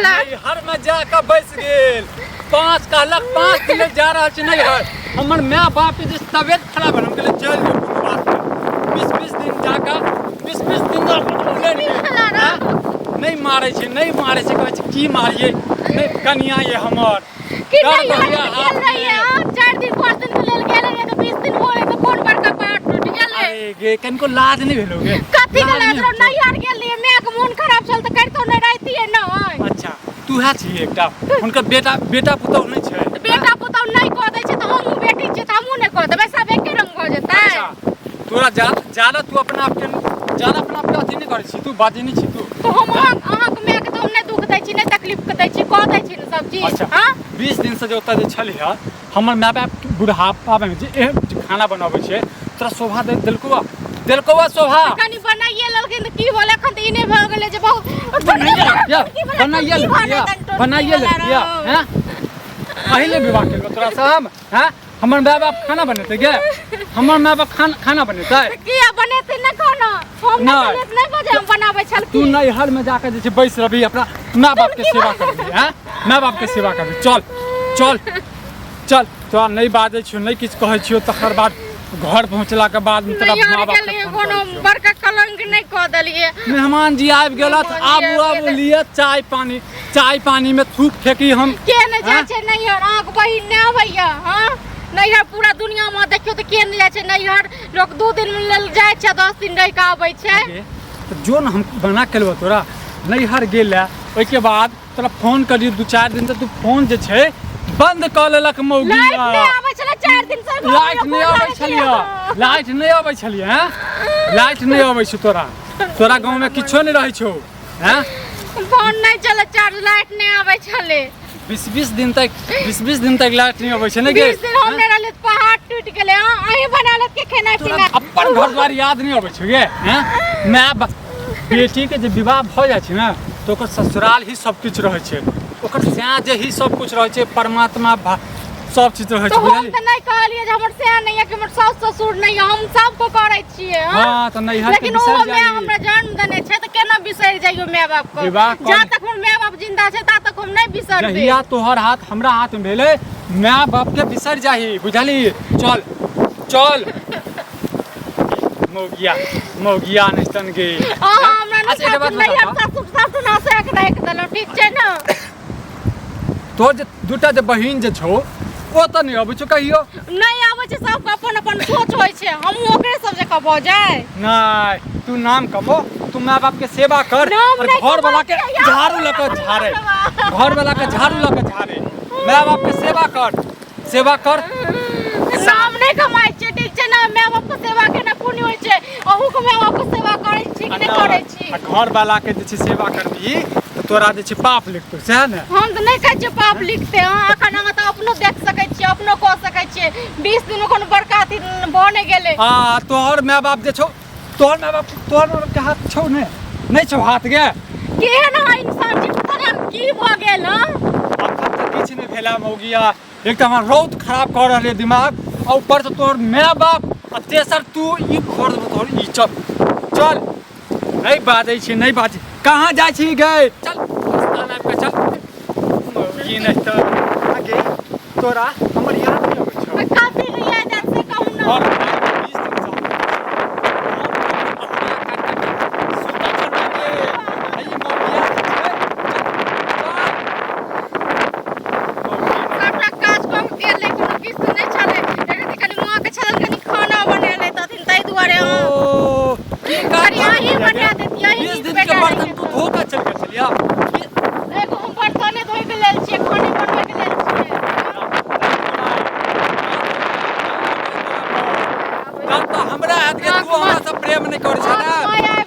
वाला। नैहर में जाके बैस गेल। 5 कहलक 5 दिन लेल जा रहल छी नैहर। हमर माय बाप के जे तबियत खराब भेल, हम कहलियै चलि जो कोनो बात नहि। 20-20 दिन जाके 20-20 दिन नहि मारै छै, नहि मारै छै, कहै छै की मारियै, नहि कनिया ये हमर। कि दर्द नहीं होइए हर हाथ गेल रहिए में। हाँ 4 दिन 5 दिन के लेल गेल रहिए तऽ 20 दिन हो तऽ कोन बड़का पहाड़ टूट गेलै। अरे गे, कनिको लाज नहि भेलो गे? कथी के लाज लाज नहि रहो? होइ छौ? नैहर गेल रहिए, माय के मोन खराब छल तऽ करितो नहि रहितियै नहि। अच्छा, तू है छी एकटा हुनकर बेटा, बेटा पुतहु नहि छै? तऽ बेटा पुतहु नहि कऽ दै छै तऽ हमहूँ बेटी छियै तऽ हमहूँ नहि कऽ देबै, सब एके रंग भऽ जेतै। अच्छा, तोरा ज्यादा तू अपना आपके ज्यादा अपना आपके अथी नहि करै छी, तू बाजै नहि छी तू। तऽ हम अहाँके मायके तऽ हम नहि दुख दै छी, नहि तकलीफ दै छी, कऽ दै छी ने सब चीज। अच्छा, हाँ? 20 दिन से जे ओतऽ जे छलिह, हमर माय बाप बुढ़ापा में जे एहन खाना बनाबै छै, तोरा शोभा दे देलकौ आ? देलकौ आ शोभा? कनि बनाइए लेलखिन तऽ की भेलै? एखन तऽ ई नहि भऽ गेलै जे बहुत बनाइए बनाइए बनाइए लेलकै हैं? अही ले विवाह केलको तोरा से हम हैं? हमर माय बाप खाना बनेतै गे? हमर माय बाप खाना बनेतै? किया बनेतै नहि खाना? हम नहि। नहि बनेतै, नहि बजे हम बनाबै छलखिन। तू नैहर में जाके जे छै बैस रहबी, अपना माय बाप के सेवा करबी हैं? माय बाप के सेवा करबी। चल चल चल, तोरा नहि बाजै छियौ, नहि किछु कहै छियौ, तकर बाद घर पहुँचला के बाद में तोरा नैहर माँ बाप के गेलियै, फोन कोनो करै छियौ। बड़का कलंक नहि कऽ देलियै। मेहमान जी आबि गेलथि, मेहमान जी आबू आबि आबू गेलै। लिअ चाय पानी, चाय पानी में थूक फेंकी हम। के नहि जाइ हाँ? छै नैहर? अहाँके बहिन नहि अबैया? हाँ, नैहर पूरा दुनिया में देखियौ तऽ के नहि जाइ छै नैहर? लोक 2 दिन लेल जाइ छै, 10 दिन रहि कऽ आबै छै। आगे, तऽ जो ने हम बना केलहुँ तोरा नैहर गेल, ओहिके बाद तोरा फोन करियो 2-4 दिन तऽ तू फोन जे छै बंद कऽ लेलक मौगी। लाइट नहि आबै छलै 4 दिन से घरमे। लाइट नहि गोर अबै लागै छलियै, छलियै। लाइट नहि अबै छलियै हैं? लाइट नहि अबै छै तोरा, तोरा गाँवमे किछो नहि रहै छौ हैं? फोन नहि चलै, चार्ज लाइट नहि आबै छलै। 20-20 दिन तक, 20-20 दिन तक लाइट नहि अबै छै ने गे? 20 दिन हम नहि रहलियै तऽ पहाड़ टूटि गेलै। हाँ, अहीं बना लेत के खेनाइ तोरा पिनाइ? अपन घर द्वार याद नहि अबै छौ गे हैं? माय बाप बेटी के जे विवाह भऽ जाइ छै ने तऽ ओकर ससुराल ही सब किछु रहै छै, ओकर सैं जे ही सब किछु रहै छै, परमात्मा सब चीज रहै तऽ छै, हम बुझलिही? तऽ नहि कहलियै जे हमर सैं नहि यऽ कि हमर साउस ससुर नहि यऽ, हम सबके करै छियै। हाँ? हाँ, तऽ नैहर के लेकिन बिसरि ओहो माय जाही। हमरा जन्म देने छै तऽ केना बिसरि जाइयो माय बाप के? विवाह कऽ जा तक हमर माय बाप जिंदा छै ता तक हम नहि बिसरबै। जहिया तोहर हाथ हमरा हाथ में भेलै, माय बाप के बिसरि जाही, बुझलही? चल चल, मौगिया मौगिया नहि तन गे। अहाँ हमरा नहि अच्छा, एकर बात सासुर नैहर बताउ। सासुर सासुर हँसा के राखि देलहुँ, ठीक छै ने? तोहर जे दूटा जे बहिन जे छौ, ओ तऽ नहि अबै छौ कहियो? नहि आबै छै, सबके अपन अपन सोच होइ छै, हमहूँ ओकरे सब जकाँ भऽ जाय? नहि, तू नाम कमो, तू माय बाप के सेवा कर नाम और नहि घर वाला के कमाबै छै, झाड़ू लऽ कऽ झाड़े, घर वाला के झाड़ू लऽ कऽ झाड़े, माय बाप के सेवा कर, सेवा कर। नाम नहि कमाइ छियै, ठीक छै ने? माय बाप के सेवा केना पुण्य होइ छै। अहूँ के माय बाप के सेवा करै छी कि नहि करै छी? आ घर वाला के जे छै सेवा करबिही तऽ तोरा जे छै पाप लिखतौ, सएह ने? हम तऽ नहि कहै छियै पाप लिखते। हँ, एखन अहाँ तऽ अपनो देख सकै छियै, अपनो कऽ सकै छियै। 20 दिन कोनो बड़का अथी भऽ नहि गेलै। आ तोहर माय बाप जे छौ, तोहर माय बाप, तोहर माय बाप के हाथ छौ? नहि, नहि छौ हाथ गे? केहन अहाँ इंसान छी, पता नहि हम की भऽ गेल। हँ, अखन तऽ किछु नहि भेला मौगिया। एक तऽ हमर रौद खराब कऽ रहल है दिमाग, आ ऊपर से तोहर माय बाप, आ तेसर तू ई घर देबो तोहर ई। चल चल, नहि बाजै छी, नहि बाजै। कहाँ जाइ छी गे? चल रास्ता नापि कऽ चल। मौगी नहि तऽ आगे तोरा हमर याद नहि अबै छौ? कथी के याद आयत से कहू ने। और 20 दिन से हम अहुरिया काटि काटि सुतल छलहुँ गे। आ ई मौगिया जे छै, चल, चल। सबटा काज कऽ के गेल रहै, कोनो किछु नहि छलै। एक कनि माँ के छलनि कनि खाना बना लैतथिन, ताहि दुआरे। हँ, ओ की काज? कनि अहीं बना दैतियै, अहीं 20 नीक दिन के बेटा बर्तन रहियै। तू धो कऽ चलि गेल छलियै। एगो हम बर्तने धोइके लेल छियै, खाने बनबैके लेल छियै? तब तऽ हमरा हैत कि तू हमरा से प्रेम नहि करै छह ने।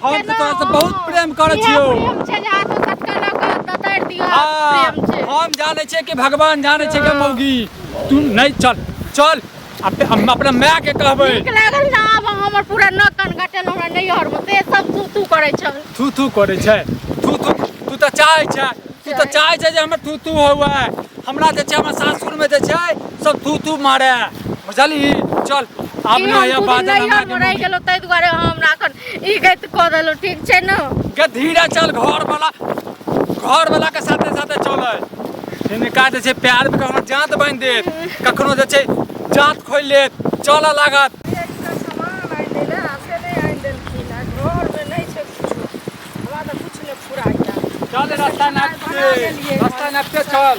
हम तऽ तोरा से बहुत प्रेम करै इएह छियौ। प्रेम छै जे हाथो सटका लऽ कऽ दतरि दियौ? हाँ, प्रेम छै? हम जानै छियै कि भगवान जानै छै कि मौगी तू नहि। चल चल, हम अपना माय के कहबै। नीक लागल ने? आब हमर पूरा नख कान कटल हमरा नैहर मे से सब थू थू करै छल। थू थू करै छै, थू थू। तू तऽ चाहै छै, तू तऽ चाहै छै जे हमर थू थू हुए। हमरा जे छै, हमर सासुरमे जे छै सब थू थू मारे, बुझलही? चल आब ई नहि हम होइए दू दिन बाजल हमरा नैहर मे रहि गेलहुँ ताहि दुआरे अहाँ हमरा एखन ई गति कऽ देलहुँ, ठीक छै ने? के धीरे चल, घर वाला, घर वाला के साथे साथे। हिनका जे छै प्यार में कखनो जाँत बान्हि देत, कखनो जे छै जाँत खोलि लेत, चलऽ लागत। एकटा सामान आनि दै लए आ से नहि आनि देलखिन आ घरमे नहि छै किछो, हमरा तऽ किछु नहि फुराइया। चल रास्ता नापते, रास्ता नापते चल।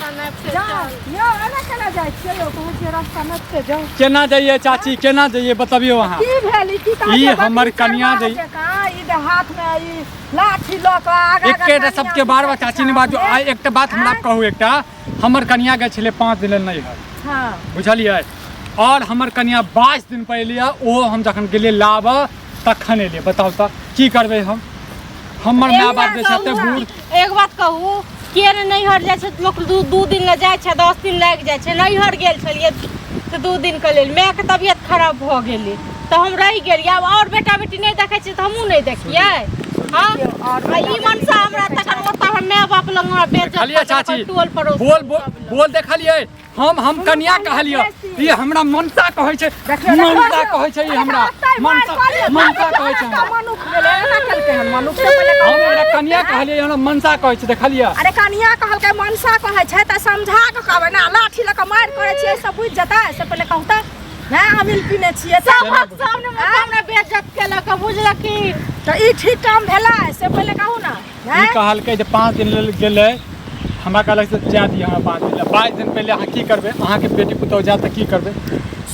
जाउ यौ, एना केना जाइ छियै यौ? कहै छियै रास्ता नापिते जाउ। केना जइए चाची, केना जइए बतबियौ अहाँ। की भेल ई? की कहै ई छै? हमर बकरी कनिया चरवाह जकाँ ई जे हाथमे ई लाठी लऽ कऽ आगाँ आगाँ एकेटा कनिया सबके बार बार पीछा चाची नहि बाजू। पीछा। आ एकटा बात हमरा आँय? कहू, एकटा हमर कनिया गेल छलै 5 दिन लेल नैहर। बुझलियै? आओर हमर कनिया 22 दिन पर एलियै, ओहो हम जखन गेलियै लाबऽ तखन एलियै। बताउ तऽ की करबै हम? हमर माय बाप जे छै एते बूढ़। एक बात कहू, के ने नैहर जाइ छै? लोक दू दू दिन लए जाइ छै, 10 दिन लागि जाइ छै। नैहर गेल छलियै तऽ 2 दिनके लेल मायके तबियत खराब भऽ गेलै तऽ हम रहि गेलियै। आब आओर बेटा बेटी नहि देखै छियै तऽ हमहूँ नहि देखियै? हँ, आ ई मनसा हमरा तखन ओतऽ हमर माय बाप लग हमरा बेइज्जत देखलियै चाची? टोल पड़ोस बोल बोल बोल। देखलियै? हम कनिया कहलियै, ई हमरा मनसा कहै छै। मनसा कहै छै ई हमरा, मनसा मनसा कहै छै हमरा। मनुख भेलै, एना केलकै हन मनुख से पहिले हम एकरा कनिया कहलियै, हमरा मनसा कहै छै। देखलियै? अरे कनिया कहलकै मनसा कहै छै तऽ समझा कऽ कहबै ने, लाठी लऽ कऽ मारि करै छियै सब बुझि जेतै। से पहिले कहू तऽ, नहि अमिल पीने छियै तऽ सबक सामने मे हमरा बेइज्जत केलक, बुझलखिन? तऽ ई ठीक काम भेलै से पहिले कहू ने। ई कहलकै जे 5 दिन लेल गेलै, हमरा कहलक से जा दिअ हमरा 5 दिन लेल। 22 दिन पहिले अहाँ की करबै? अहाँके बेटी पुतहु जायत तऽ की करबै?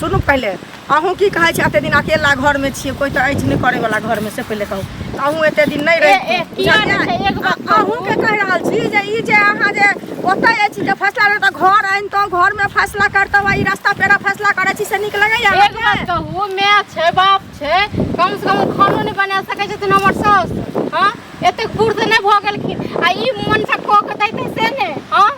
सुनू पहिले, अहूँ की कहै छै? एते दिन अकेला घरमे छियै, कोइ तऽ अछि नहि करैवला घरमे, से पहिले कहू। तऽ अहूँ एते दिन नहि ए, रहितहुँ, ए, किया नहि बुझलियै? छै? एक बात कहू। अहूँके कहि रहल छी जे ई जे अहाँ जे ओतऽ अछि जे फैसला रहै तऽ घर आनितहुँ, घरमे फैसला करतहुँ, आ ई रास्ता पेड़ा फैसला करै छी से नीक लगैया एक बात अहाँके? कहू, माय छै बाप छै, कम से कम ओ खानो नहि बना सकै छथिन हमर साउस? हँ, एतेक बूढ़ तऽ नहि भऽ गेलखिन आ ई मनसा कऽ के दैतै से ने? हँ,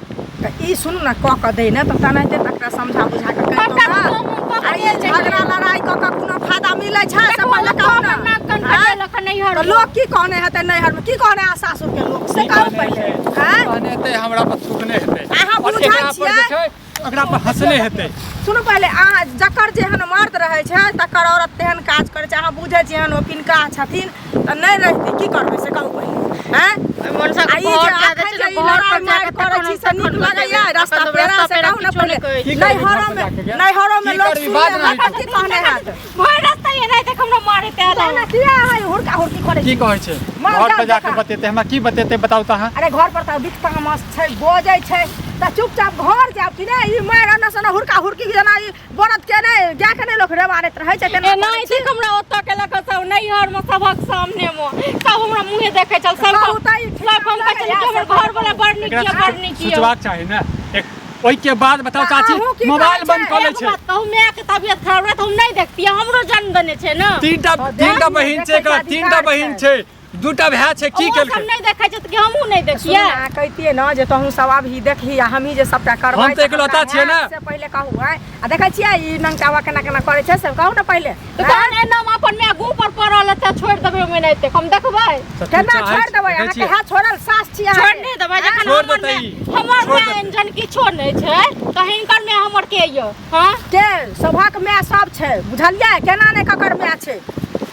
तऽ ई सुनू ने, कऽ कऽ दै ने तऽ तेनाहिते तकरा समझा बुझा कऽ कहितहुँ सबटा ने। तऽ गहूम कऽ आ के ई देल झगड़ा जइतै। लड़ाइ कऽ कऽ कोनो फायदा मिलै छै से देखू, पहिले कहू ने। नाक कान आँय? कटेलक नैहर तऽ लोक की कहने हेतै नैहरमे, की कहने आ सासुरके लोक, से की कहू कहने पहिले। हेतै? आँय? कहने हेतै हमरा पर थूकने हेतै अहाँ आओर बुझै एकरा पर जे छियै? छै ओकरा पर हँसने हेतै। सुनू पहिले, अहाँ जकर जेहन मर्द रहै छै तकर औरत तेहन काज करै छै। अहाँ बुझै छियै ओ किनका छथिन तऽ नहि रहितै, की करबै से कहू पहिले। आँय? मनसा आ ई जे घर जा अखन दै जे छै ई ने, घर लड़ाइ पर जा मारि कऽ करै तखन छी से नीक तखन लगैया? बतेबै। रास्ता तखन पेड़ा रास्ता से पेड़ा कहू ने किछो पहिले। नहि कहै की छै। करबी घर नैहरोमे पर जाके गे? नैहरोमे की लोक करबी? सुनने बाज ने। हेतै की कहने हैत? भरि रास्ता एनाहिते हमरा मारैत आयल। एना किया अहाँ हुड़का हुड़की करै की छी? कहै छै? मार घर जान पर जाके देखा। बतेतै हमरा? की बतेतै बताउ तऽ अहाँ। अरे घर पर तऽ बिख तामस छै, बजै छै तऽ चुपचाप घर जायब कि नहि? ई मारि एना से हुड़का हुड़की जेना ई बरद के नहि, गाय के नहि लोक रेवारैत रहै छै तेना करै एनाहिते छी। हमरा ओतऽ केलक सब नैहर मे, सबक सामने मे सब हमरा मुँहे देखै छल सब। कहू तऽ ई ठीक सब हम कहै छलियै कि हमर घर वाला बड़ नीक एकरा यऽ, बड़ नीक यऽ। सोचबाक चाही ने। एक ओहिके बाद बताउ तऽ चाची, अहूँ की मोबाइल कहै बंद छै? कऽ लै एक छै। बात कहू, माय के तबियत खराब रहै तऽ हम नहि देखतियै? हमरो जन्म देने छै ने। तीनटा तऽ तीनटा देख, बहिन छै देखैके एकर, तीनटा अधिकार बहिन छै। छै, दूटा भाय छै, की ओहो सब केलकै? नहि देखै छै तऽ कि हमहूँ नहि सुनू देखियै? ने, अहाँ कहितियै ने जे तोहूँ सब आबही देखही आ हमही जे सबटा करबै। हम तऽ एकलौता हमरा छियै ने। हैत से पहिले कहू। आँय, आ देखै छियै ई नंगटावा केना केना करै छै से कहू ने पहिले। तऽ तहन एना मे अपन माय गुह पर पड़ल हेतै, छोड़ि देबै ओहिमे एनाहिते हम देखबै? तऽ तू केना चाहै छोड़ि देबै? देखै अहाँके छियै? हाथ छोड़ल सास छी छोड़ अहाँके। नहि देबै जखन छोड़ हमर देतै माय ई। हमर छोड़ माय देतै। जन किछो नहि छै तऽ हिनकर माय हमर के यऽ? हँ, के सभक माय सब छै, बुझलियै? केना नहि ककर माय छै?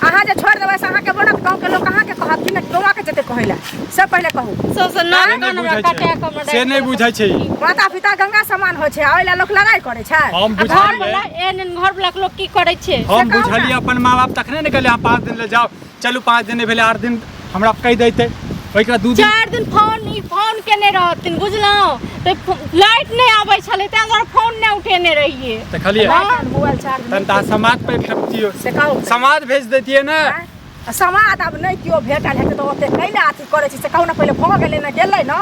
अहाँ जे छोड़ि देबै से अहाँके बनत? गाँवके लोक अहाँके कहत कि नहि गौआके जेतै कहै लए, से पहिले कहू। सबसँ नाक से कान नहि हमरा बुझै कटा छै, कऽ हमरा से नहि बुझै छै ई। माता पिता गंगा समान होइ छै आ ओहि लए लोक लड़ाइ करै छै? हम आ घर बुझलियै, वाला एहन एहन घर वाला के लोक की करै छै? हम से कहू ने। बुझलियै अपन माँ बाप तखने ने कहलियै अहाँ 5 दिन ले जाउ। चलू, 5 दिन नहि भेलै, 8 दिन हमरा कहि दैतै, ओहिके बाद 2 दिन 4 दिन फोन ई फोन केने रहथिन, बुझलहुँ? तऽ लाइट नहि आबै छलै ताहि दुआरे फोन नहि उठेने रहियै। देखलियै? लाइट मोबाइल चार्ज तहन तऽ अहाँ समाज पर फेकतियै। से कहू। समाज भेज दैतियै ने। आँय? आ समाद आब नहि केओ भेटल हेतै तऽ ओते कैला अथी करै छी से कहू ने पहिले। भऽ गेलै ने, गेलै ने।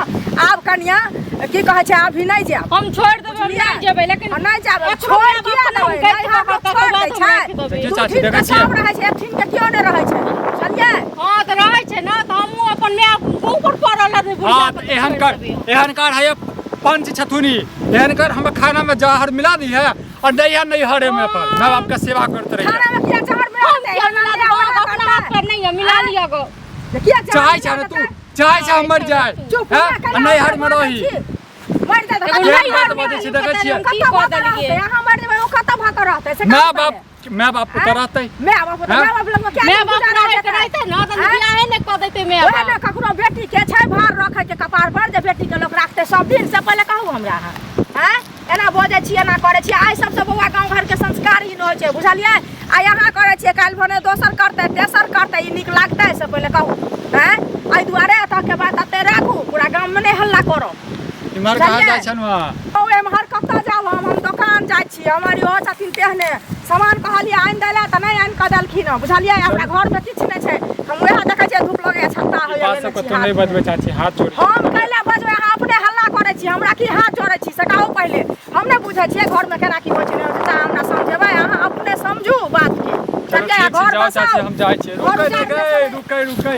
आब कनिया की कहै छै, अभी नहि जायब। हम छोड़ि देबै, हम बुझलियै? नहि जेबै, लेकिन आ नहि जायब, एखनो छोड़ि माय किया बाप देबै? हम कहि नैहर देबै, लोक तकर छोड़ि बाद दै हम छै? राखि देबै। देखियौ दू चाची, ठीन देखै के छियै? सब रहै छै, एक ठीन के केओ नहि रहै छै, बुझलियै? हँ, तऽ रहै छै ने तऽ हमहूँ अपन माय ऊपर पड़ल रहतै बुढ़िया हाँ के तऽ तऽ एहन छोड़ि कर देबै। एहन कर है पंच छथुन ई, एहन कर हमर खाना में जहर मिला दी है और नैहर नैहरे में अपन माँ बाप का सेवा करते रहिए। खाना में किया जहर मिला हम देतै? किया मिला एना देबै? ओना अपना हाथ करतै? पर नहीं है, मिला लिअ गो। जे किया जहर चाहे मिला छै ने तू देतै? चाहे छै हम मर जाए चुप हैं? हुआ, आ नैहर में मारै रही छी। मरि जाए एगो केहन नैहर बात बजै छी, देखै छियै? की कतऽ कऽ भऽ कऽ देलियै? रहतै? अहाँ मरि जेबै, ओ कतऽ भऽ कऽ रहतै? से माय कहू बाप पहिले। माय बाप तऽ रहतै। माय बाप तऽ हैं? माय बाप लगमे किया माय नहि बाप गुजारा रहैत जेतै? रहतै ने तऽ आँय? बियाहे नहि कऽ दैतै माय ओएह ने बाप। ककरो बेटी के छै भार रखे के कपार पर जे बेटी के लोक राखतै सब दिन से पहिले कहू हमरा अहाँ आँय एना बजै छी एना करै छी आइ सबसँ बौआ गाँव घरके संस्कार ही होइ छै बुझलियै आइ अहाँ करै छियै काल्हि भने दोसर करतै तेसर करतै ई नीक लागतै से पहिले कहू आँय एहि दुआरे एतऽके बात एतै राखू पूरा गाममे नहि हल्ला करब। इम्हर कहाँ जाइ छन वहाँ? ओ एम्हर कतऽ जाउ हम दोकान जाइ छी हमर इहो छथिन तेहने सामान कहलियै आनि दै लए तऽ नहि आनि कऽ देलखिन हँ बुझलियै हमरा घरमे किछु नहि छै हम वएह देखै छियै धूप लगैया छत्ता ई होइया बात लेने सब छी कतौ नहि हाथमे। बजबै चाची हाथ जोड़ि हम कैला बजबै अहाँ अपने हल्ला करै छी हमरा की हाथ जोड़ै छी से कहू पहिले हम नहि बुझै छियै घरमे केना की होइ छै नहि होइ छै तऽ हमरा समझेबै अहाँ अपने समझू बातके चलू बुझलियै ठीक छै घर जाउ चाची बसाउ हम जाइ छियै घर रुकै उजाड़ि रुकै कऽ रुकै रुकै।